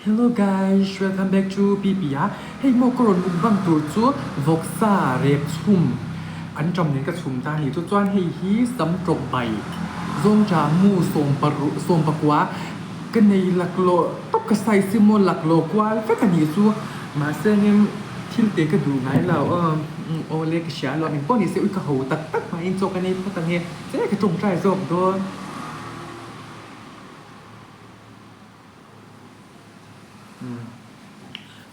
Hello guys, welcome back to PP a hei maw ka rawn mukbang tur chu vawksa rep chhum an ṭam nen ka chhum ta a ni chu chuan hei hi sam ṭawk bai zawngṭa mu sawm paruk sawm pakua ka nei laklawh tawp ka size hi maw laklawh kual vek a nih chu mahse engem thil te ka duh ngai lo aw aw le ka hria alawm engpawh ni se ui ka ho tak tak hmain chaw ka nei phawt ang e che ka ṭawngṭai zawk dawn.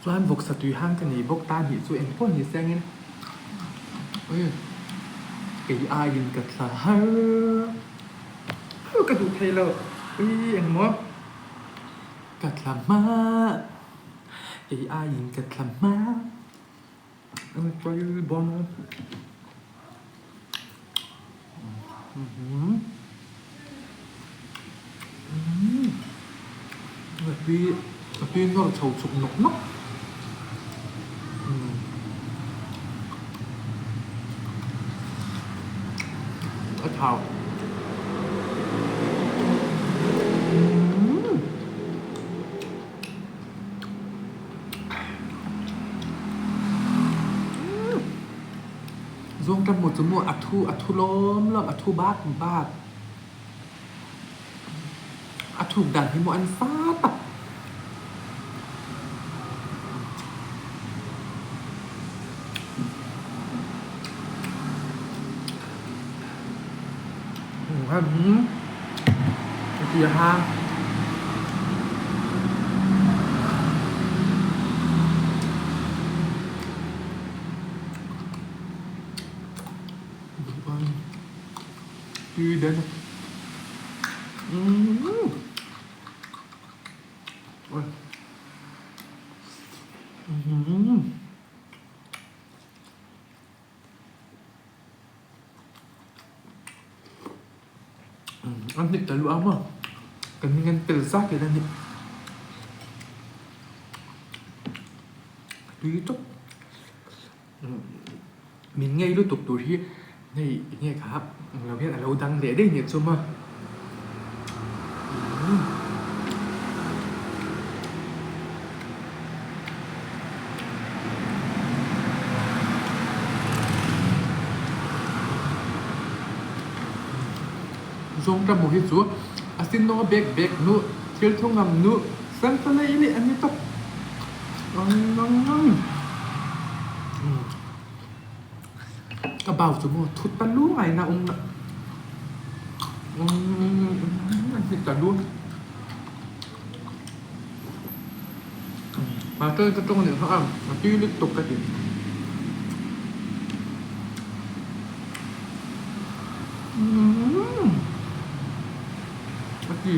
Chuan vawksa tui hang ka nei bawk ta nih chu engpawh ni se angin ui kei aiin ka thla har har ka duh thei lo ui engmaw ka thla hma kei aiin ka thla hma A tui nawr chho chuk nawk nawk. A thau. Zawng ṭan maw chu maw a thu a thu lawm lawm a thu bak bak a thuk dan hi maw an sa tak. A ti a hang. Tui den. An hnik ta luah maw? Kan ngan tel zat in a hnik. Tui tawp. Min ngei lutuk tur hi hei enge kha ang lo hian a lo dang leh daih nia chu maw. Zawngṭah hmuh hi chu a sin naw bek bek nuh thil thu ngam nuh Santa lei leh a ni tawp Ka bau chu maw thut ta lu ngai na um na hit ta lu Mahse ka tawng leh nghah a a tui lutuk ka ti. A ti.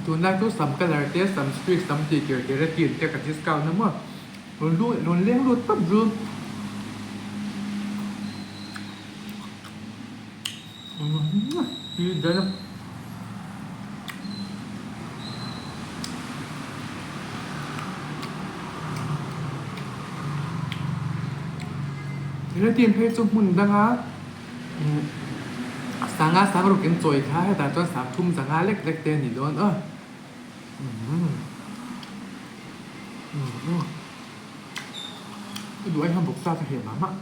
Tunlai chu sam colour te sam streak sam tih tir tir a tin te ka discount na maw rawn lu rawn leng lut tawp zu tui dawn a. Thil phei chu hmun danga sanga sang ruk in chawi kha hetah chuan sang thum zanga lek lek te a ni dawn a. Ka duh ai hian bawksa ka heh mah mah.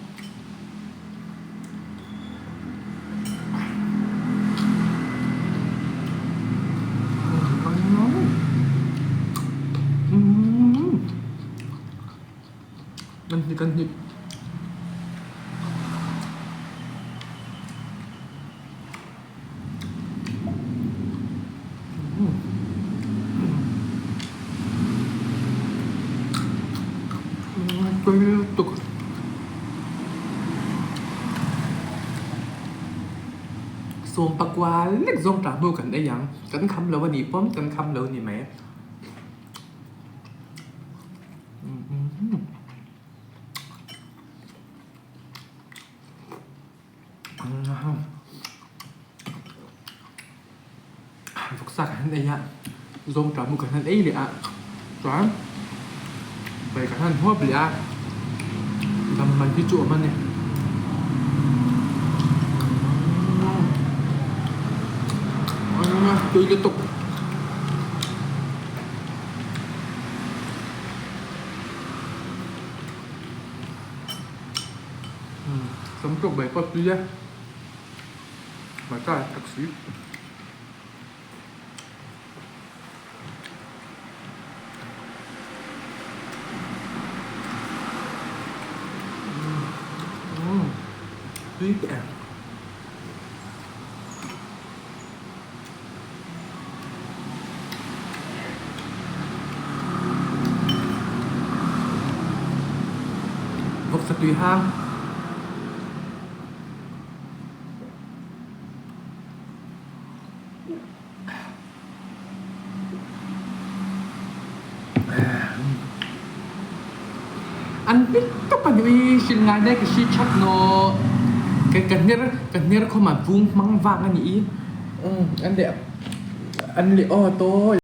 Kan hnik kan hnik. Tui lutuk. Sawm pakua lek zawng tah hnu kan ei ang. Kan kham lo a nih pawm kan kham lo ni mai. Vawksa kan han ei a, zawngṭah mu kan han ei leh a, chuan bai kan han huap leh a, dam man hi chu awm a ni. Tui lutuk. Samtawk bai pawh tui e. Hmarcha a tak si. Tui teh e. Vawksa tui hang. An bit tak a ni hrilh ngai dai ka hri that naw ka ka hner ka hner khawm ah vung hmang vang a ni i an leh an leh aw tawi.